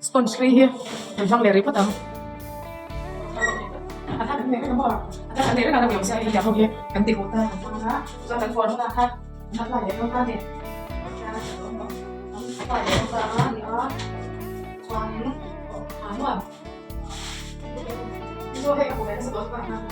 Sponge hlui hi kan hmang leh rih phawt ang. A thar kan nei vek a maw? A thar kan nei vek a, lo sia hetiang ho hi kan ti huh ta kan hmang a, chuan kan fuar hunah khan kan apply leh dawn ta a ni. Kan apply leh dawn ta a ni a, chuanin a nuam. Chu hei a huh ve nasa tawh chuan a a.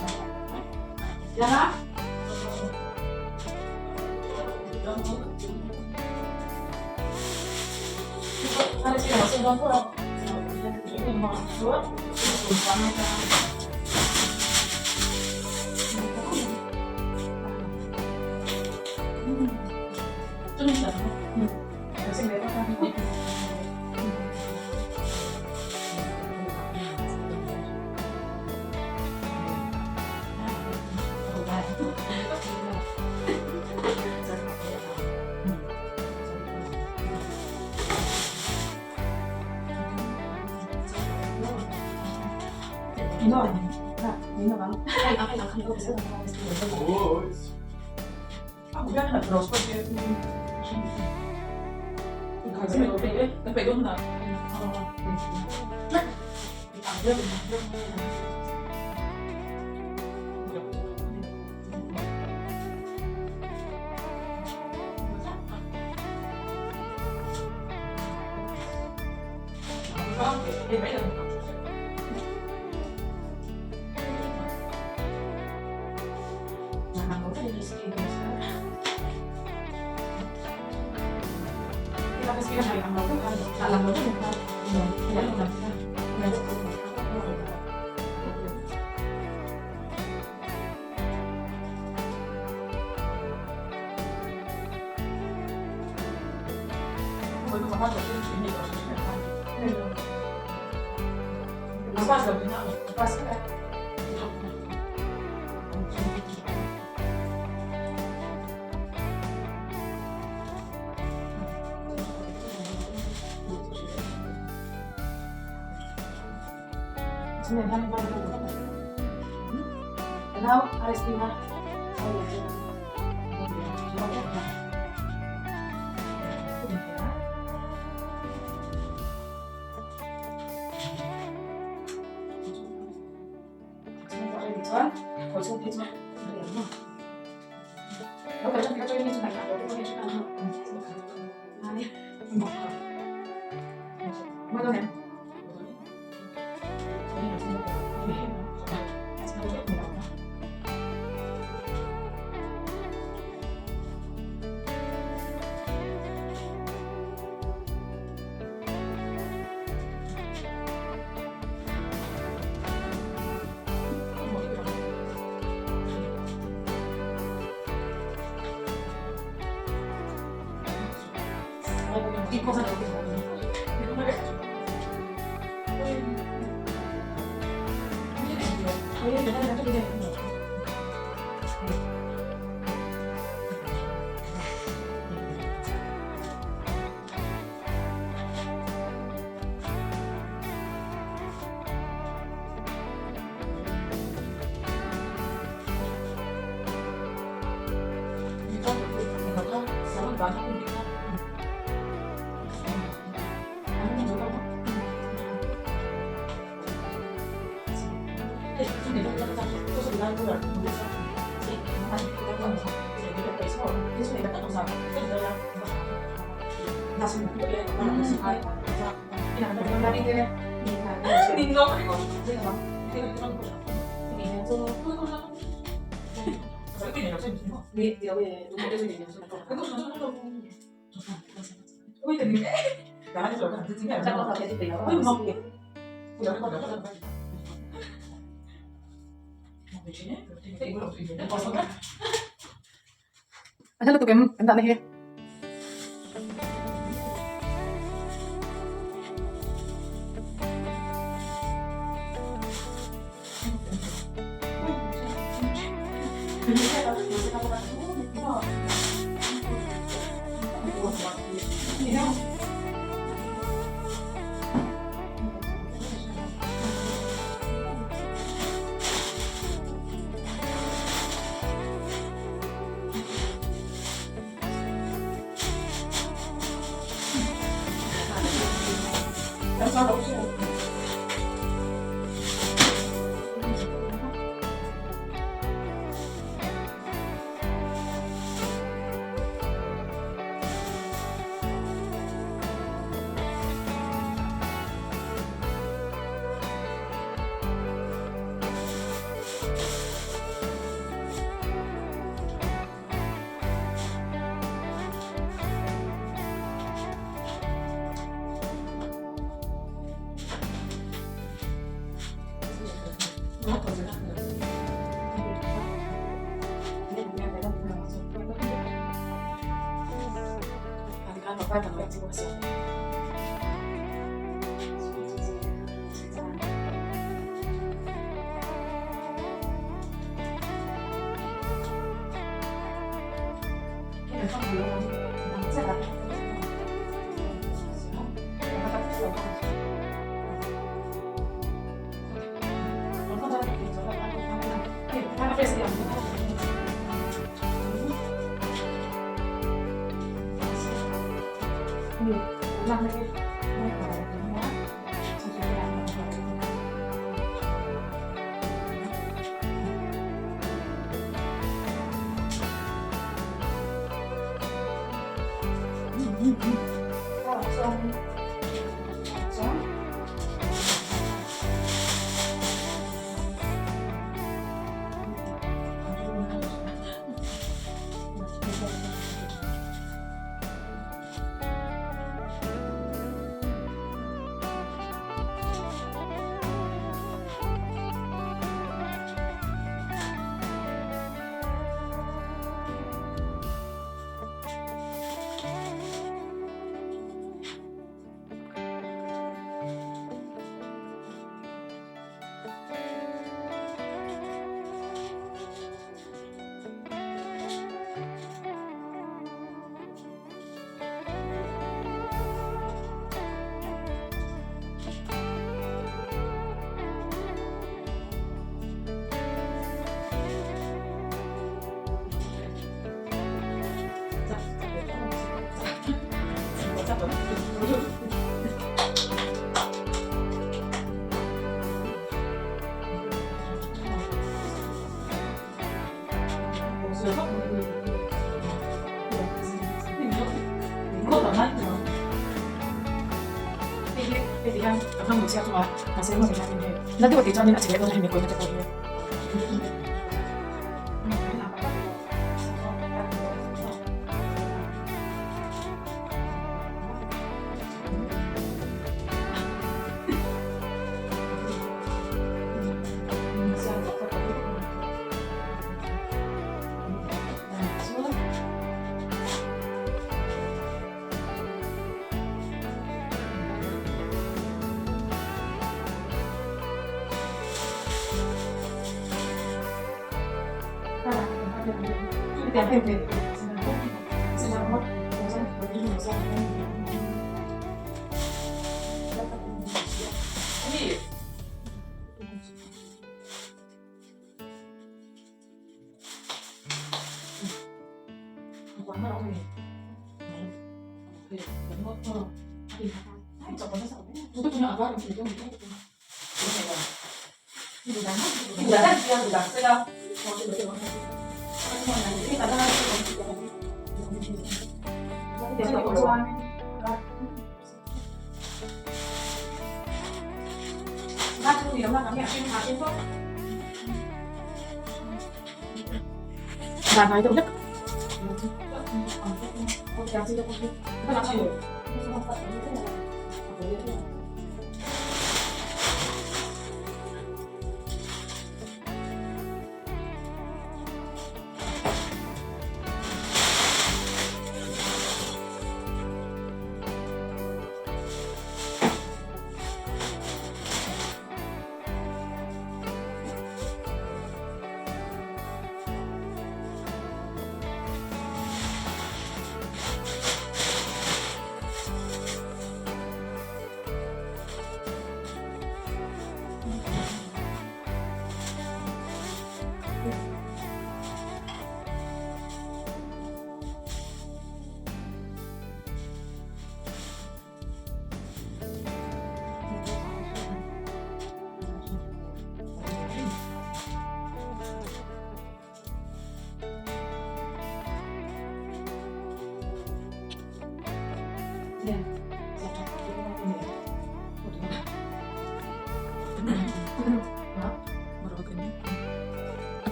A hla lutuk em kan dahna hi.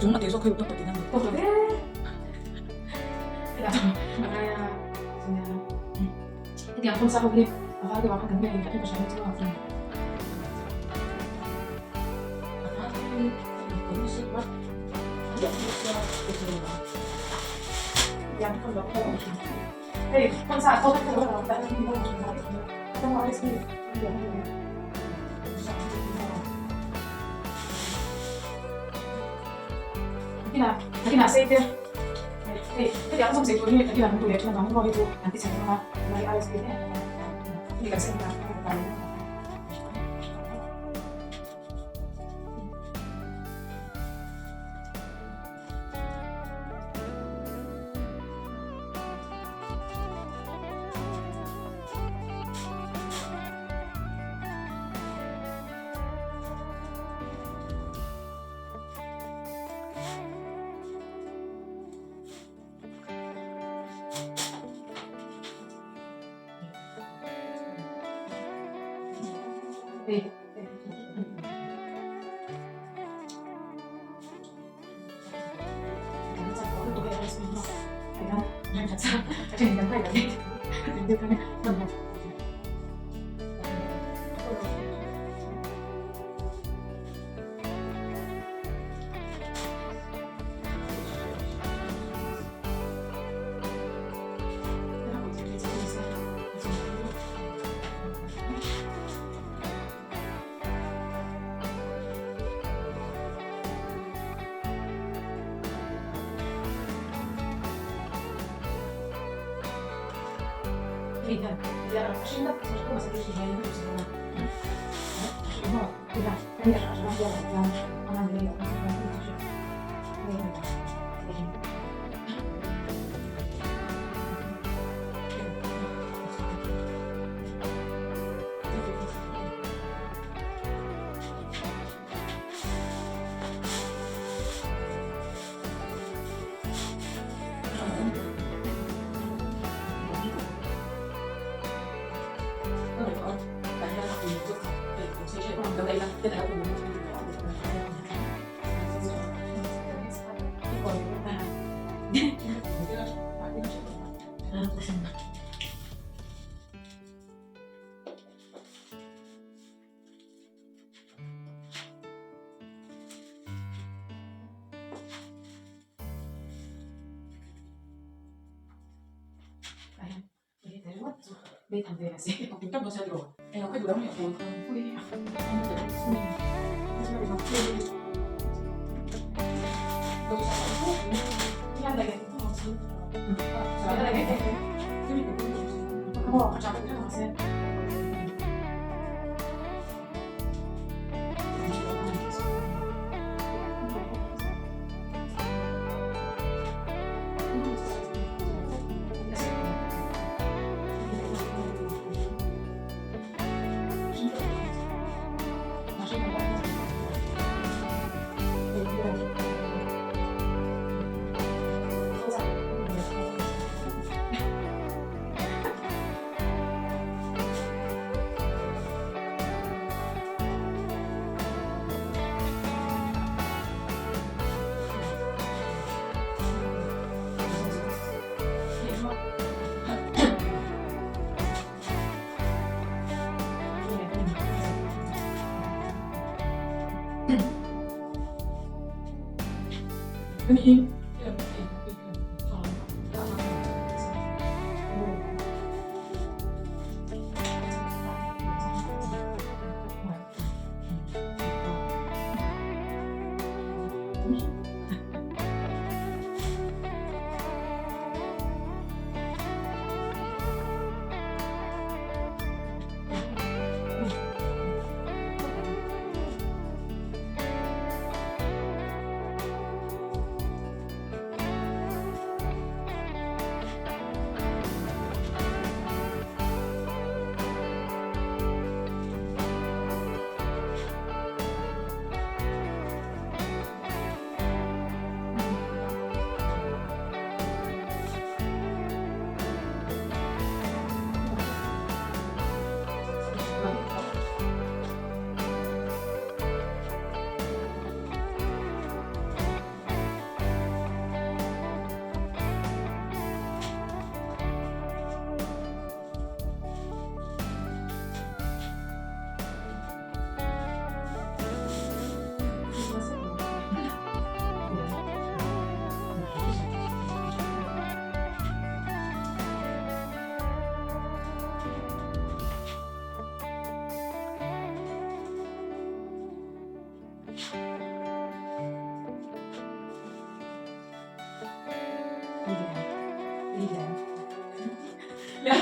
Chung a te zawk kha tawp tawp tawp tawp e. Hetiang phone sa ho hi a var deuh ah khan kan nei a ka hria chu a. Hei phone sa thawk kha lo ta ni mo ta mo RSP Kina kina sei te hei hetiang zawng sei tur hi kina kan tu leh thin avangin maw hei chu an ti chhe dawn a mai RSP te ni kan sen ta ta Hey. An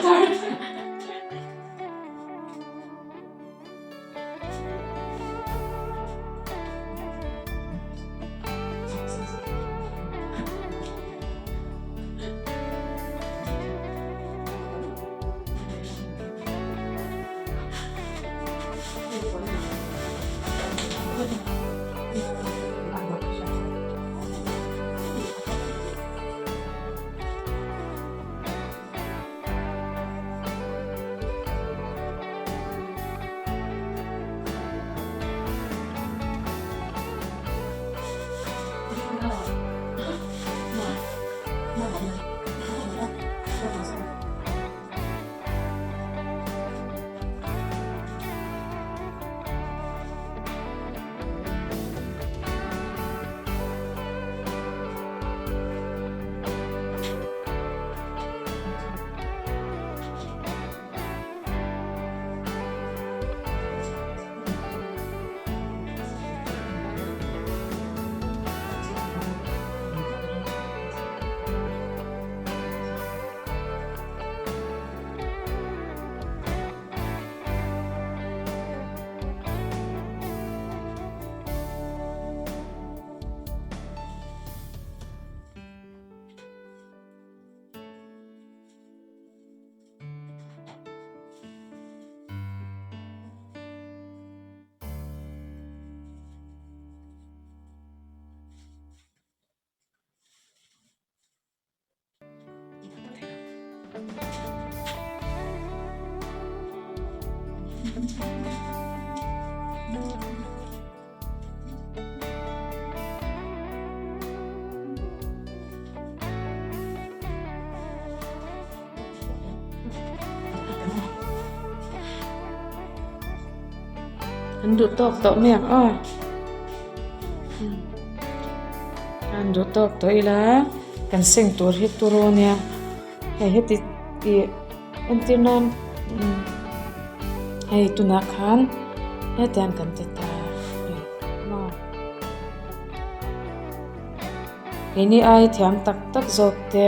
duh tawk tawh mai ang aw an duh tawk tawh ila kan seng tur hi turu ania hei heti ih entir nan hei tunah khan hetiang kan ti ta a ni maw keini ai thiam tak tak zawk te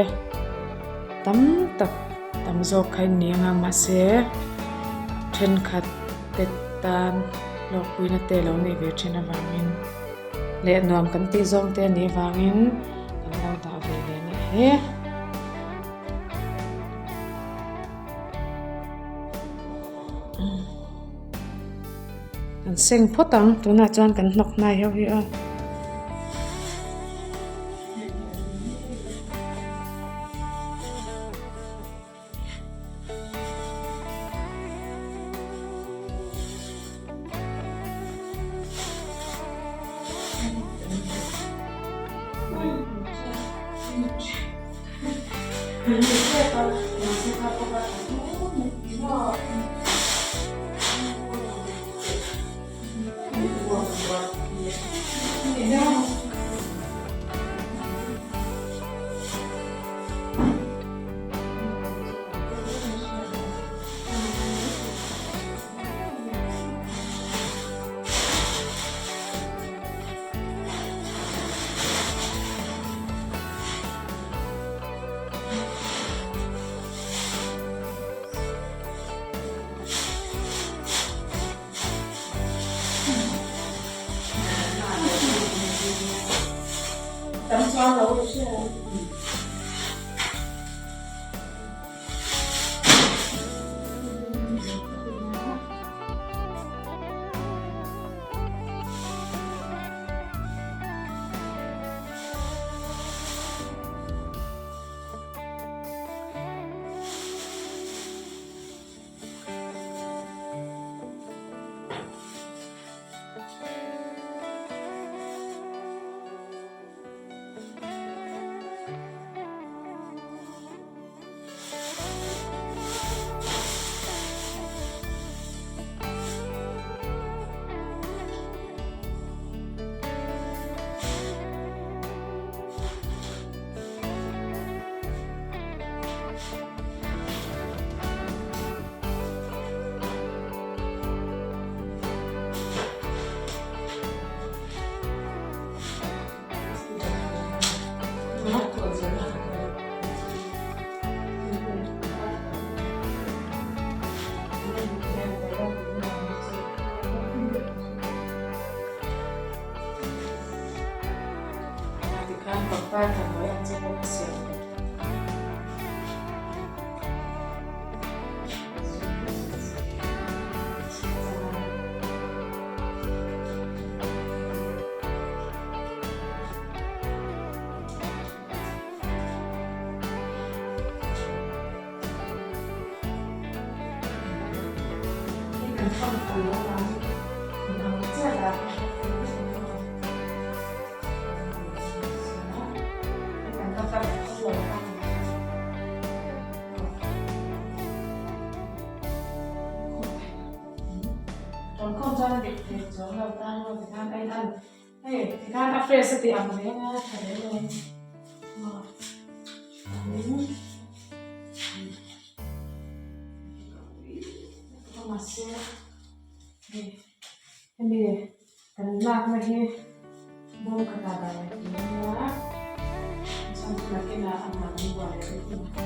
tam tak tam zawk kha in ni ang a mahse thenkhat te tan hlawkpuina te lo neih ve thin avangin leh nuam kan tih zawng te a nih avangin kan lo dah ve leh a nih hi. Kan seng phawt ang tunah chuan kan hnawk hnai ho hi aw. pangpar tha hnuai ang chi pawh kha siam theih. Hei kan phone a lo avangin in ang chiah dah hi ka hre thei vek lo a. Hei kan la kal lo a ni. Tawngkhawm chuan a dik thei chuang lo tan maw tikhan a in an hei tikhan a fresh a tih ang reng a tha reng reng maw. Mahse hei hemi kan lakna hi bawm khatah dah leh tur a nia chuan chu nakinah a hna kan buai leh vek ang a.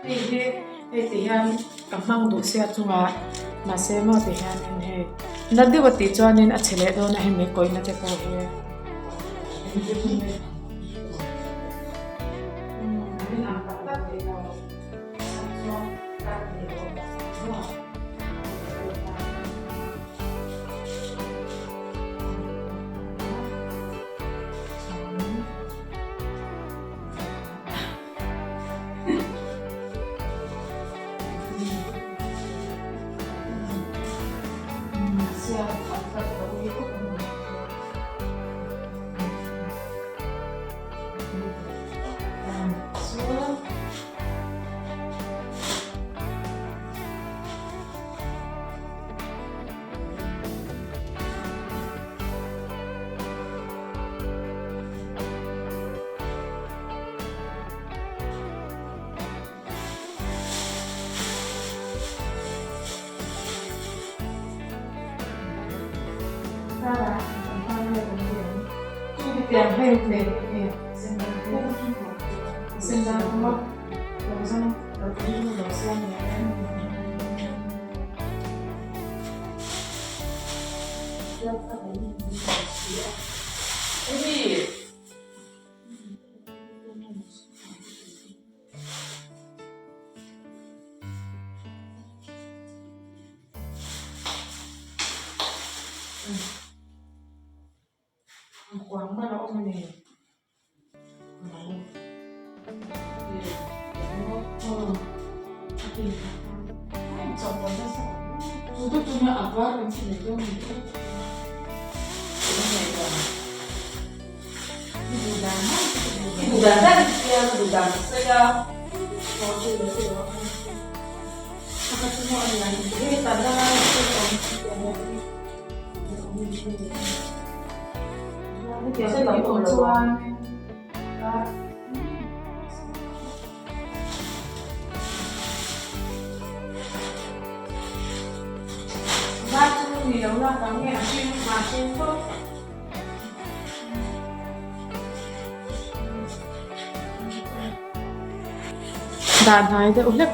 Hei hi hei ti hian ka hmang duh sia chungah mahse maw ti hianin hei na deuh a tih chuanin a chhe leh dawn a hemi kawihna te pawh hi. Aw a ti ta a inchawhpawlh nasa chu te chu a var kan ti leh dawn a ni I duh dan mai chu ka duh I duh dan dan i tia ka duh dan ka sawi a. Aw chu lo chu lo a a ka chu maw a lian hei tan la lai chu a awm tih a hmuh hi a awm in hre leh a hetiang te awm chuan Vai chu ni lo lak ang nge a hring a hring tho. Dah hnai deuh hlek.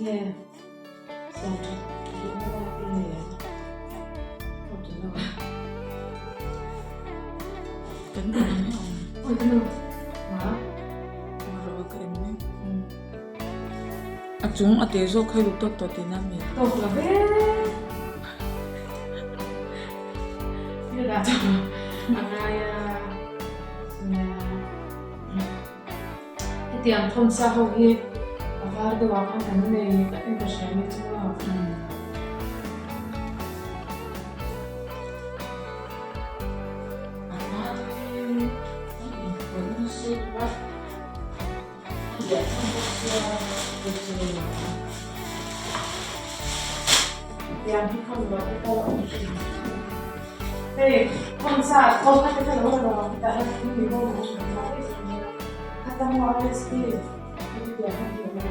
Nge siam that duhna lak i nei ang aw ti lo a. Kan en mai awm. Awi ka nu ma. Rawh ka en mai. A chung a te zawk kha i tawk tawh tihna a mi? Tawk lo ve. Thil dah chu a ngai a. Nia. Hetiang thawnsa ho hi a var deuh ah khan kan nei tlatin ka hria ni chu a. A hma deuhin an inpawlh nasa deuh a. Hei khawnsa khaw kha te kha lo la lo ang tah hian thil ni bo lo hran ta daih zawk nia khata maw RSP heti tiang khan hi awm a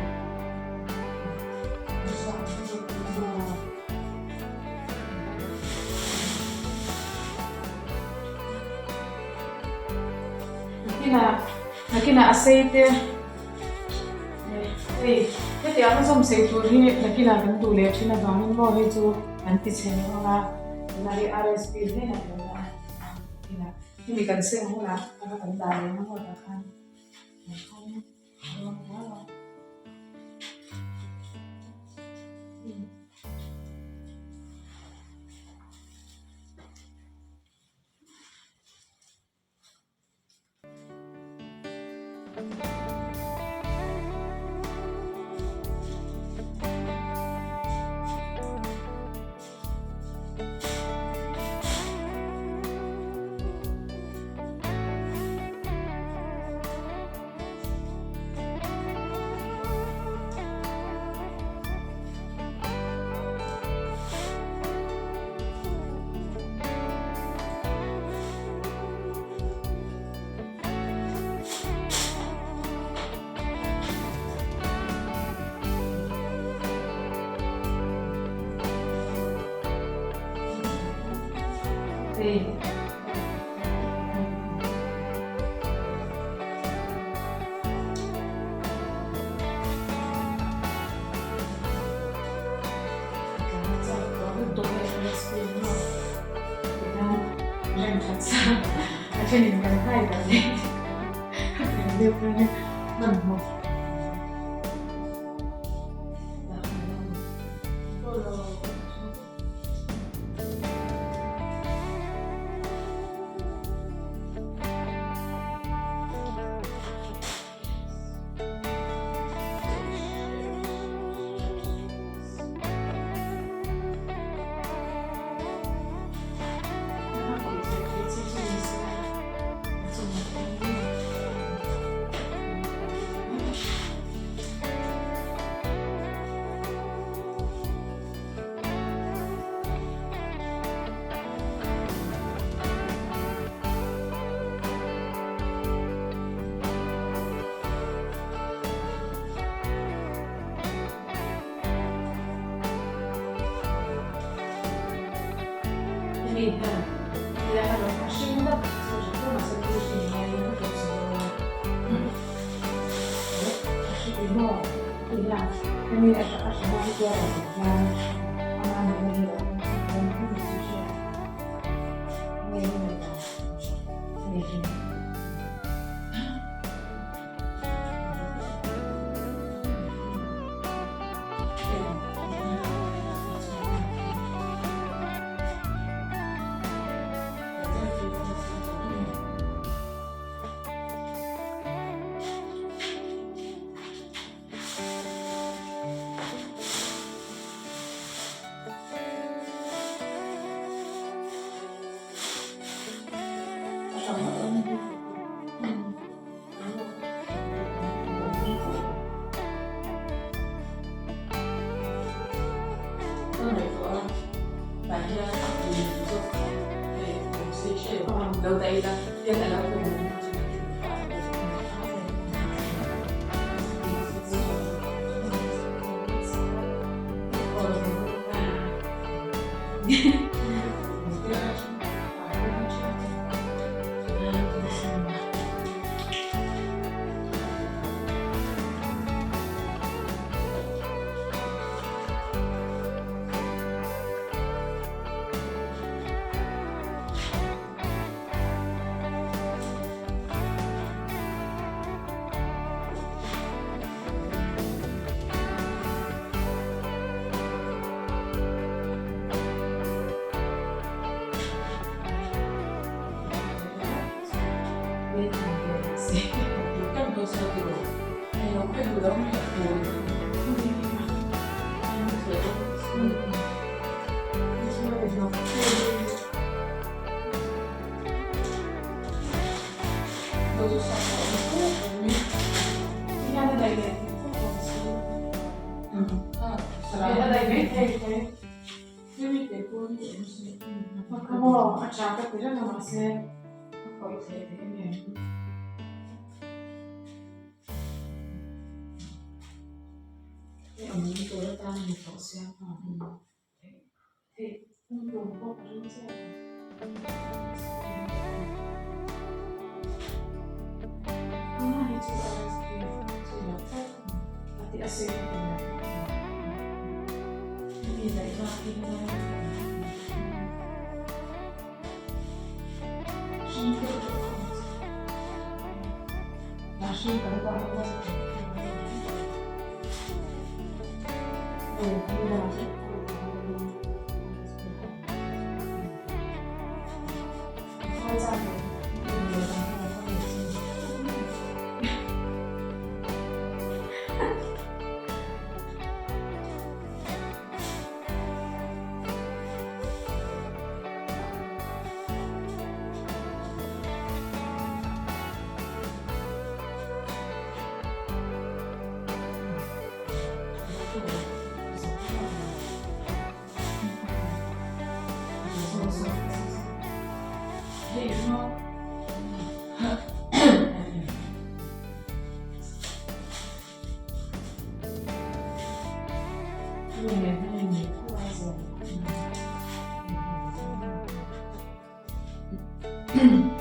Nakinah nakinah a sei te hei hetiang a zawm sei tur hi nakinah kan duh leh thin avangin maw hei chu an ti chhe lo ang a tunah hi RSP hnenah lo la a nakinah hemi kan seng hunah a va kan dah leh ang maw tah khan. Hei. A thenin kan hai dan leh a then deuh khan hmanhmawh. Hemi hian ila a rawn hring dap chu tha tho mahse thil hring hianin a tlawh chhe dawn a. A hring maw? Ti hian hemi a a hring a hetia rawn awm hian ama nihna hi lo awm thung chu hria nge ni mai dan a ni hi. Hemi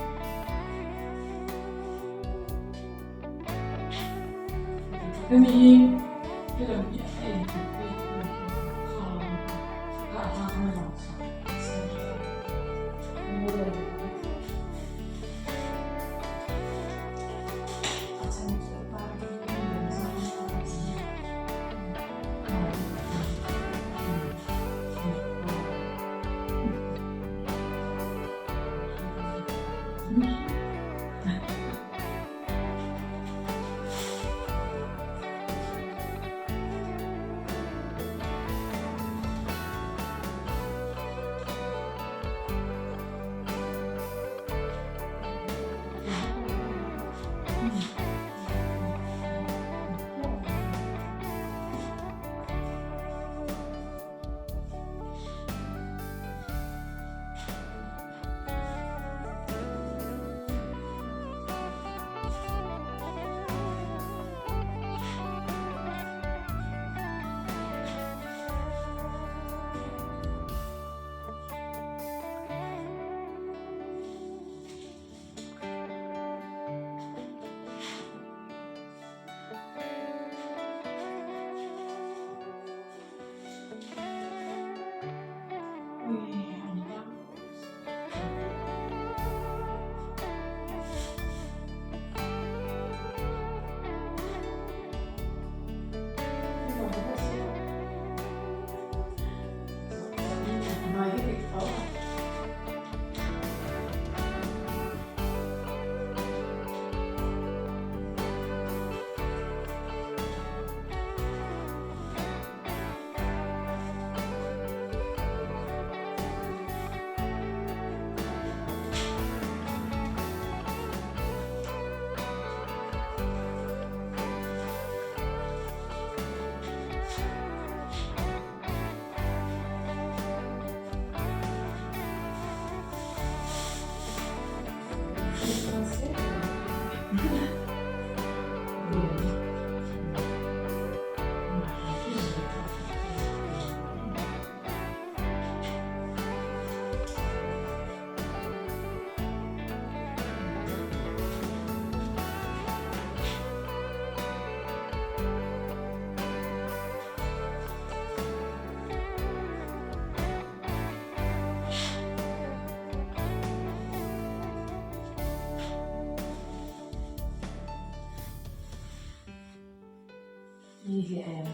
hi helam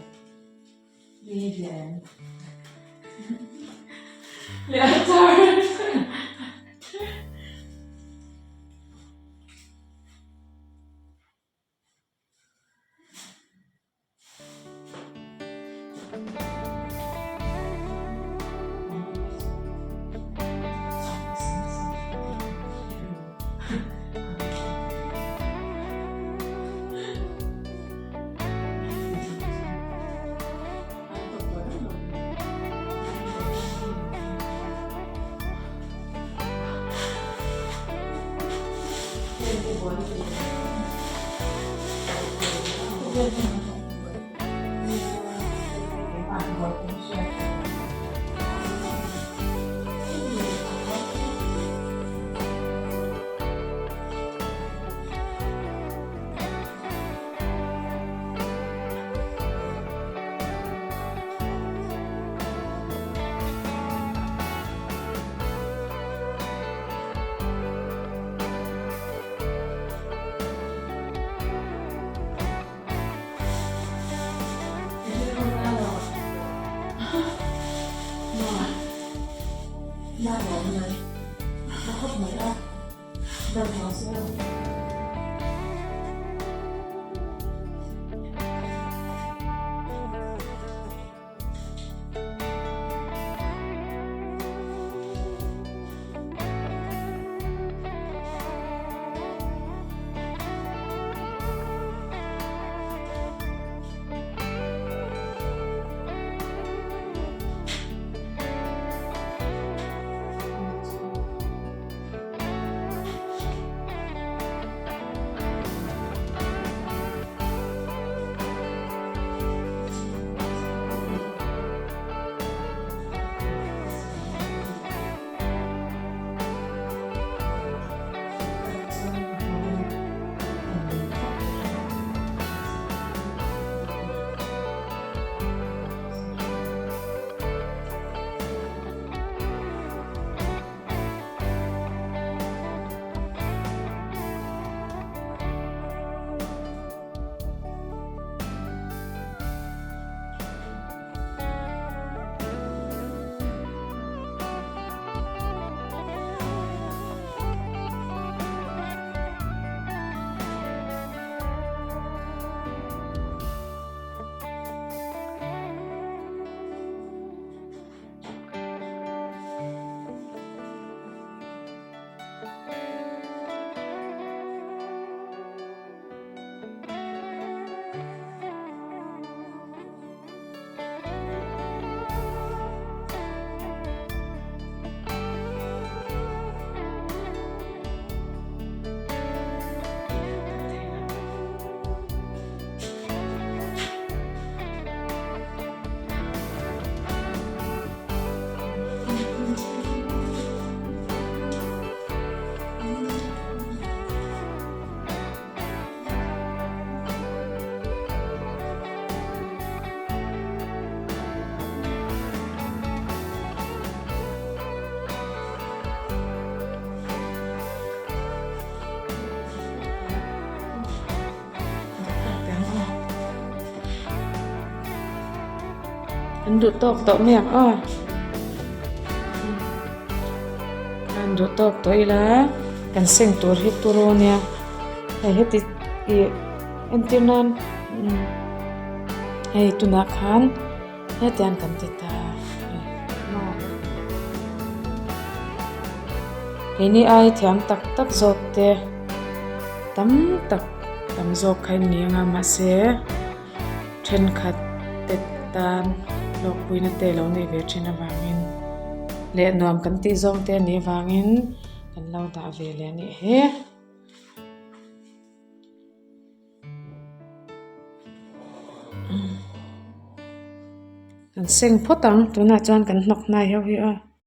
hi a in khat hi kha a hma khan a lang chhuak Kan duh tawk tawh mai ang aw. Kan duh tawk tawh ila kan seng tur hi turu ania hei heti ih entir nan hei tunah khan hetiang kan ti ta maw keini ai thiam tak tak zawk te tam tak tam zawk kha in ni ang a mahse. Thenkhat te tan hlawkpuina te lo neih ve thin avangin leh nuam kan tih zawng te anih avangin kan lo dah ve leh anih hi. Kan seng phawt ang tunah chuan kan hnawk hnai ho hi aw.